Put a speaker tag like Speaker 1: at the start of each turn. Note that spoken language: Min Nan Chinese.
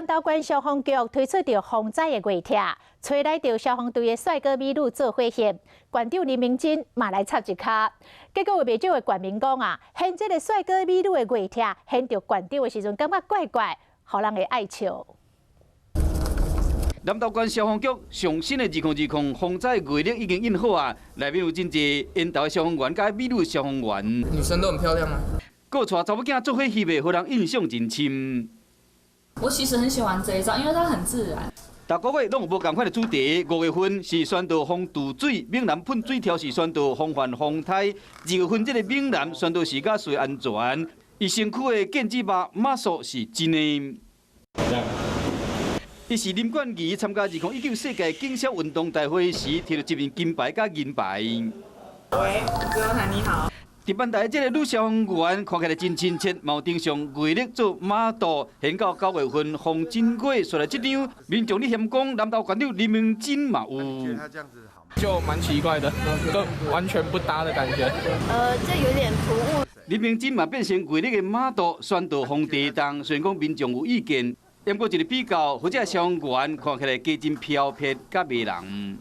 Speaker 1: 南投縣消防局推出著防災的月帖，揣來著消防隊的帥哥美女做伙翕，縣長林明珍嘛來插一跤。結果有袂少的縣民講啊，現這个帥哥美女的月帖，現著縣長的時陣，感覺怪怪，予人會愛笑。
Speaker 2: 南投縣消防局上新的2020防災月曆已經印好啊，內面有真濟緣投的消防員佮美女消防員。
Speaker 3: 女生都很漂亮啊。
Speaker 2: 閣帶查某囝做伙翕的，予人印象真深。
Speaker 4: 我其實很喜歡這一張，因為它很自然。
Speaker 2: 逐个月攏有無仝款的主題，5月份是宣導防墮水，猛男噴水柱是宣導防範風颱。2月份這个猛男宣導時間水安全，伊身軀的劍指肉馬素是真的。伊是林冠儀參加2019世界警消運動大會時，摕著一面金牌佮銀牌。
Speaker 5: 喂，自由台你好。
Speaker 2: 佇班台這个女消防員看起來真親切，嘛有登上月曆做 model。現到9月份防震月，紲來這張民眾咧嫌講南投縣長林明珍嘛有。
Speaker 3: 就蠻奇怪的，都完全不搭的感覺。
Speaker 6: 這有點突兀。
Speaker 2: 林明珍嘛變成月曆的 model，宣導防地動，雖然講民眾有意見，不過一个比較，或者消防員看起來加真飄撇佮迷人。